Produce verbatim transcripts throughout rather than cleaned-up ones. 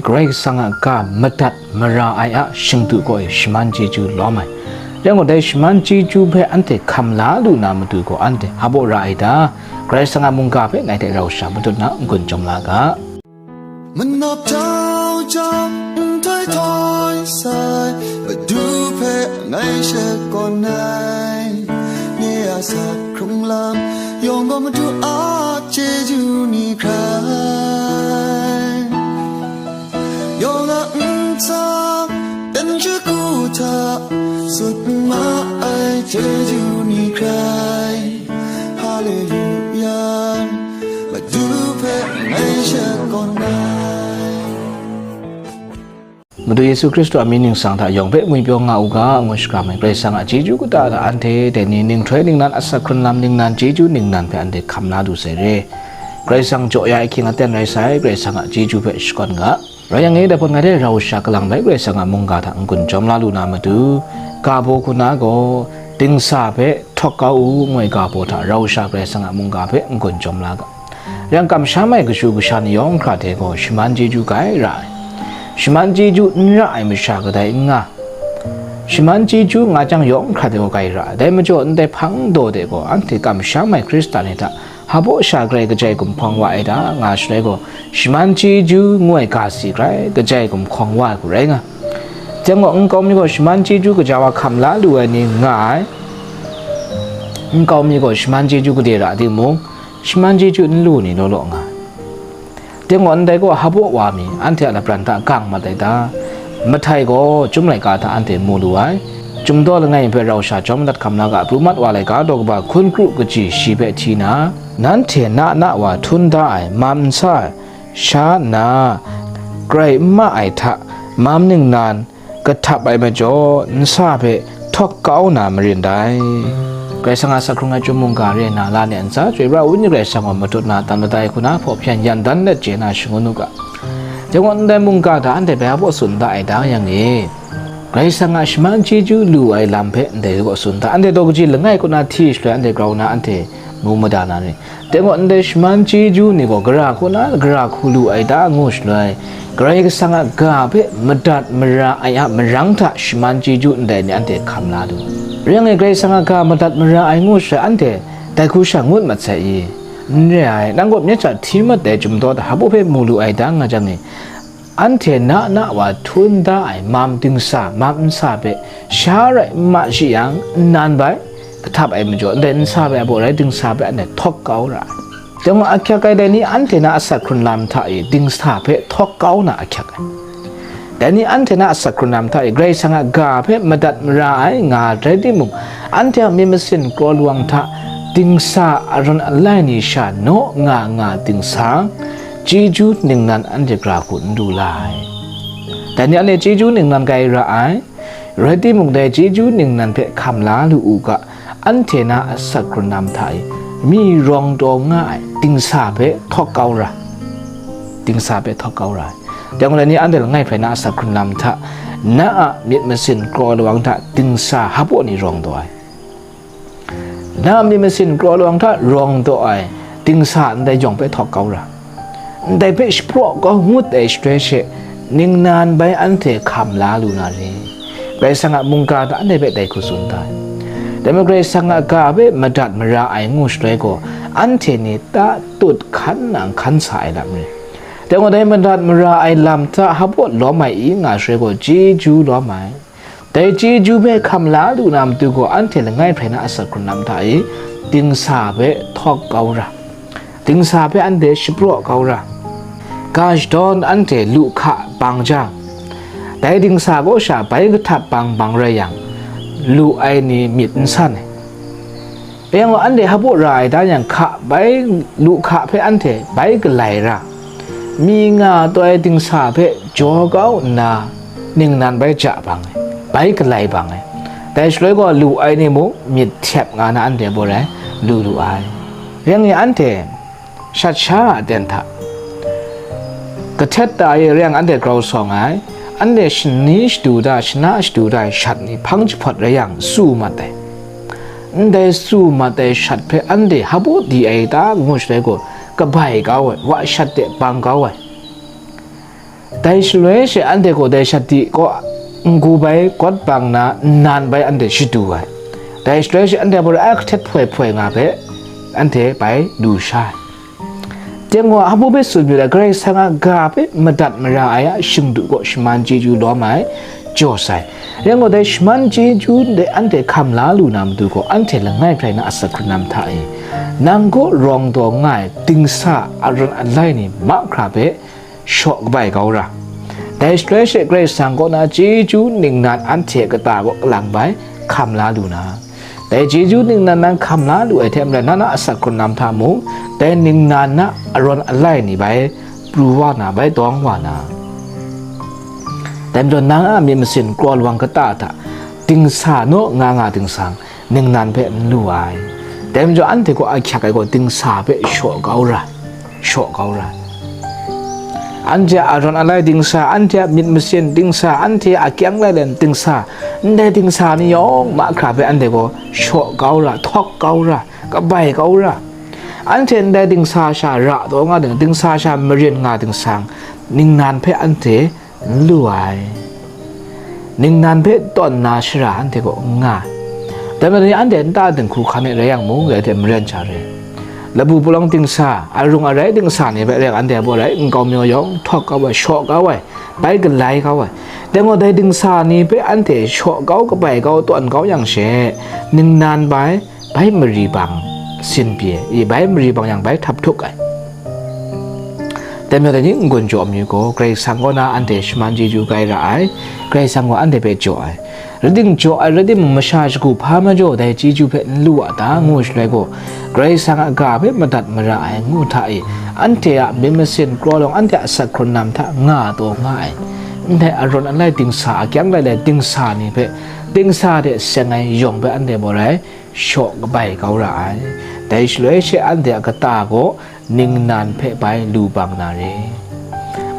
Karai Kasang a ga madat mara ai a shingdu kaw e shaman chyeju lawm ai. Rai ngut dai shaman chyeju hpe anhte hkam la lu na matu gaw, anhte hpa baw ra ai ta? Karai Kasang a mungga hpe ngai hte rau sha matut na n-gun chyawm la ga. Manap jau jau, nhtoi htoi sai, Madu hpe ngai shakawn ai. Nye a sa hkrung lam yawng gaw Madu a chyeju ni hkrai. Yawng a ntsa, ten shagu hta, sut ma ai chyeju ni hkrai. Haleluya, Madu hpe ngai shakawn ai. Madu Yesu Hkristu a mying ningsang hta yawng hpe ngwipyaw nga u ga, ngu shakram ai. Karai Kasang a chyeju kata hta anhte dai ni ninghtoi ningnan, asak hkrun lam ningnan, chyeju ningnan hpe anhte hkam la lu sai re. Karai Kasang jaw ya ai ahkying aten rai sai, Karai Kasang a chyeju hpe shakawn ga. Rai yang e, dai hpawt ngai hte rau sha kalang bai Karai Kasang a mungga hta n-gun chyawm la lu na matu, ga baw hku na gaw, dingsa hpe htawk kau u, ngu ai ga baw hta rau sha Karai Kasang a mungga hpe n-gun chyawm la ga. Yang kamsham ai kashu kasha ni yawng hkra hte gaw shaman chyeju grai ra ai. Shaman chyeju n ra ai masha kadai n nga. Shaman chyeju nga chyang yawng hkra hte gaw grai ra ai. Dai majaw ndai hpang daw de gaw anhte kamsham ai Hkristan ni hta hpa baw sha grai kajai gumhkawng wa ai ta nga shaloi gaw, shaman chyeju ngu ai ga si grai kajai gumhkawng wa ai hku rai nga. Chyang gaw, nkau mi gaw shaman chyeju gaja wa hkam la lu ai ni nga ai. Nkau mi gaw shaman chyeju gade ra timung, shaman chyeju n lu ni law law nga ai. Dai gaw, ndai gaw hpa baw wa mi, anhte a lapran hta gang mat ai ta? Mahtai gaw chyum laika hta anhte mu lu ai. Chyum daw langai mi hpe rau sha jawm madat hkam na ga, pru mat wa laika daw kaba hkun kru kaji shi hpe hti na, nanhte na na wa htum da ai, mam n sa ai, sha nna, grai n ma ai hta, mam ningnan, kahtap ai majaw, nsa hpe htawk kau na marin dai. Karai Kasang a asak hkrung ai chyum mungga re na la ni a ntsa, chyoi pra ai Wenyi Karai Kasang gaw matut na, tam lada ai hku na hpaw hpyan yan dan let chye na shangun u ga. Dai gaw, ndai mungga hta anhte bai hpa baw tsun da ai ta yang e, Karai Kasang a shaman chyeju lu ai lam hpe ndai gaw tsun da. Anhte daw kaji langai kaw na hti shaloi anhte grau na anhte mu mada na ni? Dai gaw, ndai shaman chyeju ni gaw gara kaw na gara hku lu ai ta ngu shaloi, Karai Kasang a ga hpe madat mara ai a marang hta shaman chyeju ndai ni anhte hkam la lu. Rai yang e, Karai Kasang a ga madat mara ai ngu shaloi, anhte dai hku sha ngut mat sai i? N re ai, nang gaw myit hta hti mat ai chyum daw hta hpa baw hpe mu lu ai ta nga jang e, anhte na na wa htum da ai mam dingsa, mam nsa hpe sha rai n ma shi yang, nnan bai, kahtap ai majaw, ndai nsa hpe a baw rai dingsa hpe anhte htawk kau ra ai. Dai gaw, ahkyak ai dai ni anhte na asak hkrun lam hta e dingsa hpe htawk kau na ahkyak ai. Dai ni anhte na asak hkrun lam hta e Karai Kasang a ga hpe madat mara ai nga ai rai timung, anhte a myit masin kraw lawang hta dingsa aran alai ni sha naw nga nga dingsa, chyeju ningnan anhte gara hku n du la ai. Dai ni anhte chyeju ningnan grai ra ai. Rai timung, dai chyeju ningnan hpe hkam la lu u ga, anhte na asak hkrun lam hta e mi rawng taw nga ai dingsa hpe htawk kau ra, dingsa hpe htawk kau ra ai. Dai gaw, dai ni anhte langai hprai na asak hkrun lam hta, na a myit masin kraw lawang hta dingsa hpa baw ni rawng taw ai. Na a myit masin kraw lawang hta rawng taw ai dingsa ndai jawng hpe htawk kau ra, ndai hpe shapraw kau ngut ai shaloi she, ningnan bai anhte hkam la lu na re? Karai Kasang a mungga hta anhte hpe dai hku tsun da ai. Dai majaw, Karai Kasang a ga hpe madat mara ai ngu shaloi gaw, anhte ni tatut hkan nang hkan sa ai lam re. Dai gaw, dai madat mara ai lam hta hpa baw lawm ai i nga shaloi gaw, chyeju lawm ai. Dai chyeju hpe hkam la lu na matu gaw, anhte langai hprai na asak hkrun lam hta e dingsa hpe htawk kau ra, dingsa hpe anhte shapraw kau ra. Ga shadawn anhte lu hka bang jang, dai dingsa kaw sha bai kahtap bang bang rai yang, lu ai ni myit n san ai. Rai yang gaw, anhte hpa baw ra ai ta yang, hka bai, lu hka hpe anhte bai galai ra, mi nga taw ai dingsa hpe jaw kau nna, ningnan bai ja bang ai, bai galai bang ai. Dai shaloi gaw, lu ai ni mung myit htyep nga na anhte baw rai lu lu ai. Rai yang e, anhte shat sha a aten hta, kahtet ta e rai yang, anhte grau sawng ai, anhte shani shadu da, shana shadu da ai shat ni hpang jahpawt rai yang, su mat ai. Ndai su mat ai shat hpe anhte hpa baw di ai ta ngu shaloi gaw, kabai kau ai, wa shat de bang kau ai. Dai shaloi she anhte gaw dai shadi kaw n-gu bai, gawt bang na nnan bai anhte shadu ai. Dai shaloi she anhte gaw rai hkahtet hpoi hpoi nga hpe anhte bai lu sha ai. Teng gaw, hpa hpe tsun myit ai, Karai Kasang a ga hpe madat mara ai a shingdu kaw shaman chyeju lawm ai, jaw sai. Rai nme law, dai shaman chyeju de anhte hkam la lu na matu gaw, anhte langai hprai na asak hkrun na hta e, nang kaw rawng daw nga ai dingsa arawn alai ni mahkra hpe shaw kabai kau ra. Dai shaloi she Karai Kasang kaw na chyeju ningnan anhte kata kaw kalang bai hkam la lu na, dai chyeju ningnan nan hkam la lu ai hte maren, na na asak hkrun na hta mung, dai ningnan na arawn alai ni bai pru wa na, bai dawng wa na. Dai majaw, nang a myit masin kraw lawang kata hta dingsa naw nga nga ding sang, ningnan hpe n lu ai. Dai majaw, anhte gaw ahkyak ai gaw dingsa hpe shaw kau ra, shaw kau ra. Anhte a arawn alai dingsa, anhte a myit masin dingsa, anhte a akyang lailen dingsa, ndai dingsa ni yawng mahkra hpe anhte gaw shaw kau ra, htawk kau ra, kabai kau ra. Anhte ndai dingsa sha ra taw nga ding, dingsa sha marin nga ding sang, ningnan hpe anhte n lu ai. Ningnan hpe tawn na shara anhte kaw n nga ai. Dai majaw, anhte nta dinghku hkan e rai yang mung, dai hte maren sha re. Labu palawng dingsa, arung arai dingsa ni hpe rai yang, anhte a baw rai nkau mayaw yawng htawk kau ai, shaw kau ai, bai galai kau ai. Dai gaw, dai dingsa ni hpe anhte shaw kau, kabai kau, tawn kau yang she, ningnan bai, bai mari bang sin pyi, i bai mari bang yang bai htap htuk ai. Dai majaw, dai ni n-gun jaw mi gaw, Karai Kasang kaw na anhte shaman chyeju grai ra ai, Karai Kasang gaw anhte hpe jaw ai. Rai tim, jaw ai rai timung, masha shagu hpa majaw dai chyeju hpe n lu a ta, ngu shaloi gaw, Karai Kasang a ga hpe madat mara ai ngu hta e, anhte a myit masin kraw lawang, anhte a asak hkrun na hta nga taw nga ai. Ndai arawn alai dingsa, akyang lailai dingsa ni hpe, dingsa hte seng ai yawng hpe anhte baw rai shaw kabai kau ra ai. Dai shaloi she anhte a kata gaw ningnan hpe bai lu bang na re.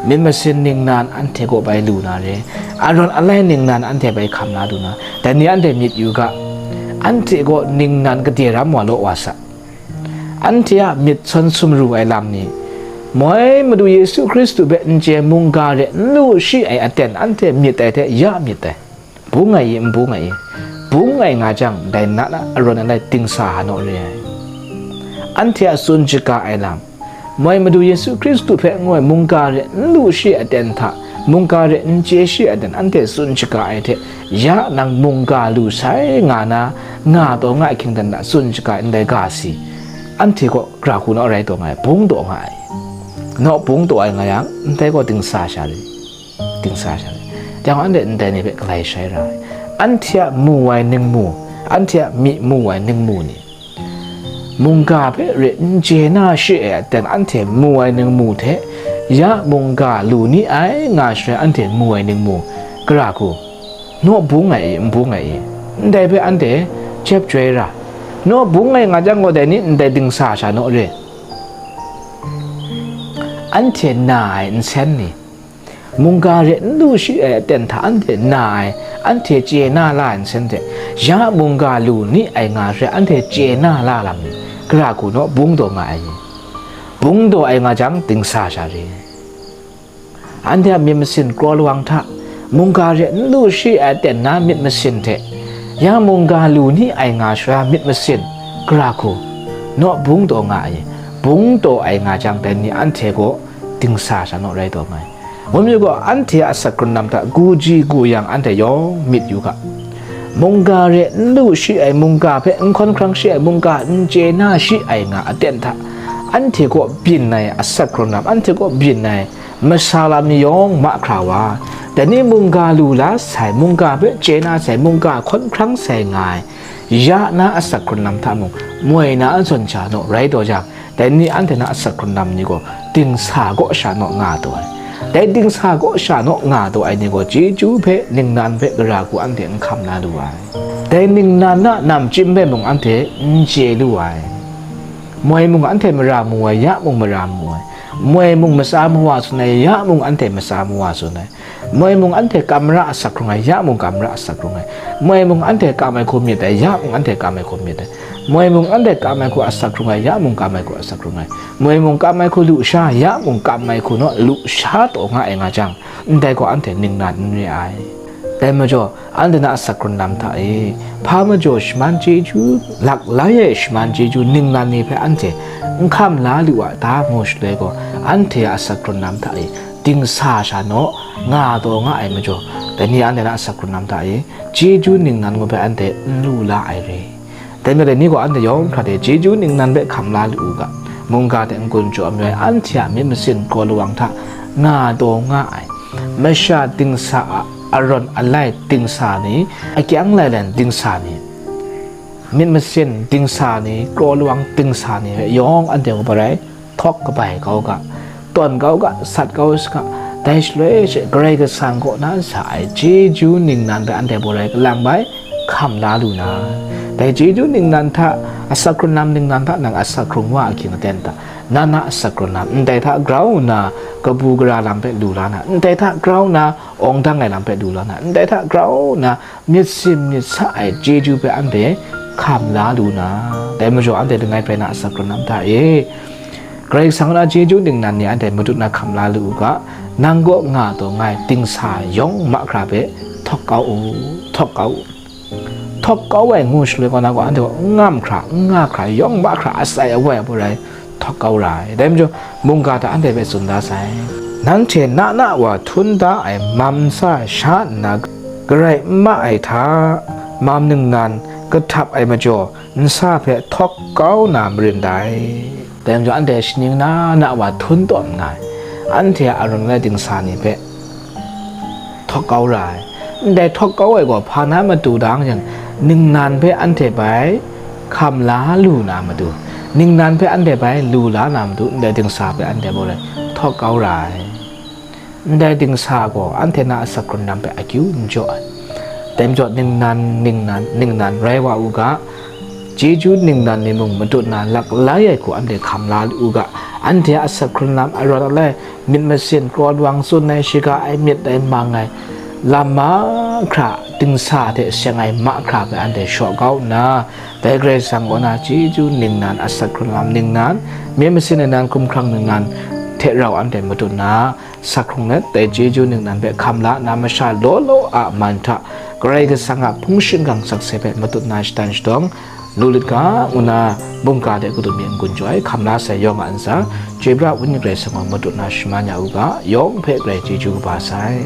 Myit masin ningnan anhte kaw bai lu na re. Arawn alai ningnan anhte bai hkam la lu na. Dai ni anhte myit yu ga, anhte kaw ningnan gade ram wa law wa sa. Anhte a myit sawn sumru ai lam ni, moi Madu Yesu Hkristu hpe n chye mungga re n lu shi ai aten anhte myit ai hte ya myit ai. Bung ai i, n bung ai i, bung ai nga jang, dai na na arawn alai dingsa hanu re ai. Anhte a tsun shaga ai lam, moi Madu Yesu Hkristu hpe ngoi mungga re n lu shi aten hta, mungga re n chye shi aten anhte tsun shaga ai hte, ya nang mungga lu sai nga na, nga taw nga ai hkying dan na tsun shaga ai ndai ga si, anhte kaw gara hku naw rai taw nga ai, bung taw nga ai. Naw bung taw ai nga yang, ndai gaw dingsa sha re. Dingsa sha re. Jang anhte ndai ni hpe galai shai ra ai. Anhte a mu ai ningmu, anhte a myi mu ai ningmu ni, mungga hpe re n chye na shi e aten anhte mu ai ningmu hte, ya mungga lu ni ai nga shaloi anhte mu ai ningmu, gara hku, naw bung ai i, n bung ai i, ndai hpe anhte jep joi ra. Naw bung ai nga jang gaw, dai ni ndai dingsa sha naw re. Anhte na ai nsen ni, mungga re n lu shi ai aten hta anhte na ai, anhte chye na la ai nsen hte, ya mungga lu ni ai nga re anhte chye na la lam ni, gara hku naw bung taw nga ai ni? Bung taw ai nga jang, dingsa sha re. Anhte a myit masin kraw lawang hta, mungga re n lu shi ai aten na myit masin hte, ya mungga lu ni ai nga shaloi myit masin, gara hku, naw bung taw nga ai ni? Bung taw ai nga jang, dai ni anhte gaw dingsa sha naw rai taw nga ai. Ngu mi gaw, anhte a asak hkrun lam hta gu ji gu yang, anhte yawng myit yu ga. Mungga re n lu shi ai, mungga hpe n hkawn hkrang shi ai, mungga n chye na shi ai nga aten hta, anhte kaw byin ai asak hkrun lam, anhte kaw byin ai masa lam ni yawng mahkra wa, dai ni mungga lu la sai, mungga hpe chye na sai, mungga hkawn hkrang sai nga ai, ya na asak hkrun lam hta mung moi na n zawn sha naw rai taw jang, dai ni anhte na asak hkrun lam ni gaw dingsa kaw sha naw nga taw ai. Dai dingsa kaw sha naw nga taw ai ni gaw, chyeju hpe, ningnan hpe gara hku anhte n hkam la lu ai. Dai ningnan na namchyim hpe mung anhte n chye lu ai. Moi mung anhte mara mu ai, ya mung mara mu ai. Moi mung matsa mawa tsun ai, ya mung anhte matsa mawa tsun ai. Moi mung anhte kam mara asak hkrung ai, ya mung kam mara asak hkrung ai. Moi mung anhte kam ai hku myit ai, ya mung anhte kam ai hku myit ai. Moi mung anhte kam ai hku asak hkrung ai, ya mung kam ai hku asak hkrung ai. Moi mung kam ai hku lusha, ya mung kam ai hku naw lusha taw nga ai nga jang, ndai gaw anhte ningnan n re ai. Dai majaw, anhte na asak hkrun lam hta e, hpa majaw shaman chyeju, lak lai ai shaman chyeju ningnan ni hpe anhte n hkam la lu a ta ngu shaloi gaw, anhte a asak hkrun lam hta e, dingsa sha naw nga taw nga ai majaw, dai ni anhte na asak hkrun lam hta e, chyeju ningnan ngu hpe anhte n lu la ai re. Dai majaw dai ni gaw anhte yawng hkra de chyeju ningnan hpe hkam la lu u ga, mungga hte n-gun jaw ai, anhte a myit masin kraw lawang hta nga taw nga ai, masha dingsa a arawn alai dingsa ni, akyang lailen dingsa ni, myit masin dingsa ni, kraw lawang dingsa ni hpe yawng anhte hkawm ai, htawk kabai kau ga, tawn kau ga, sat kau saga, dai shaloi she Karai Kasang kaw na sa ai chyeju ningnan hpe anhte baw rai kalang bai hkam la lu na, dai chyeju ningnan hta, asak hkrun lam ningnan hta nang asak hkrung wa ahkying aten hta, na na asak hkrun lam ndai hta grau nna kabu gara lam hpe lu la na, ndai hta grau nna awng dang ai lam hpe lu la na, ndai hta grau nna myit sim myit sa ai chyeju hpe anhte hkam la lu na, dai majaw anhte langai bai na asak hkrun lam hta e, Karai Kasang na chyeju ningnan ni anhte matut na hkam la lu u ga, nang kaw nga taw nga ai dingsa yawng mahkra hpe htawk kau u, htawk kau u. Htawk kau ai ngu shaloi kaw na gaw, anhte gaw n ngam hkra, n nga hkra, yawng mahkra, atsai awai abaw rai htawk kau ra ai. Dai majaw, mungga hta anhte hpe tsun da sai. Nanhte na na wa htun da ai mam nsa sha nna, garai n ma ai hta, mam ningnan kahtap ai majaw, nsa hpe htawk kau na marin dai. Dai majaw, anhte shaning na na wa htun tawn nngai, anhte a arawn alai dingsa ni hpe htawk kau ra ai. Ndai htawk kau ai gaw hpa na matu dang yang, ningnan hpe anhte bai hkam la lu na matu, ningnan hpe anhte bai lu la na matu, ndai dingsa hpe anhte baw rai htawk kau ra ai. Ndai dingsa gaw anhte na asak hkrun lam hpe akyu n jaw ai. Dai majaw ningnan, ningnan, ningnan rai wa u ga, chyeju ningnan ni mung matut na lak lai ai hku anhte hkam la u ga, anhte a asak hkrun lam arawn alai, myit masin, kraw lawang tsun ai, shaga ai, myit ai, mang ai, lam mahkra, dingsa hte seng ai mahkra hpe anhte shaw kau nna, dai Karai Kasang kaw na chyeju ningnan, asak hkrun lam ningnan, myit masin ningnan, hkumhkrang ningnan hte rau anhte matut na, sak hkrung let, dai chyeju ningnan hpe hkam la nna, masha law law a man hta Karai Kasang a hpung shingkang sakse hpe matut na shatan shadawng lu lit ga, ngu na mungga de kadum mi n-gun jaw ai hkam la sai yawng a ntsa, chyoi pra Wenyi Karai Kasang gaw matut na shaman ya u ga, yawng hpe Karai chyeju kaba sai.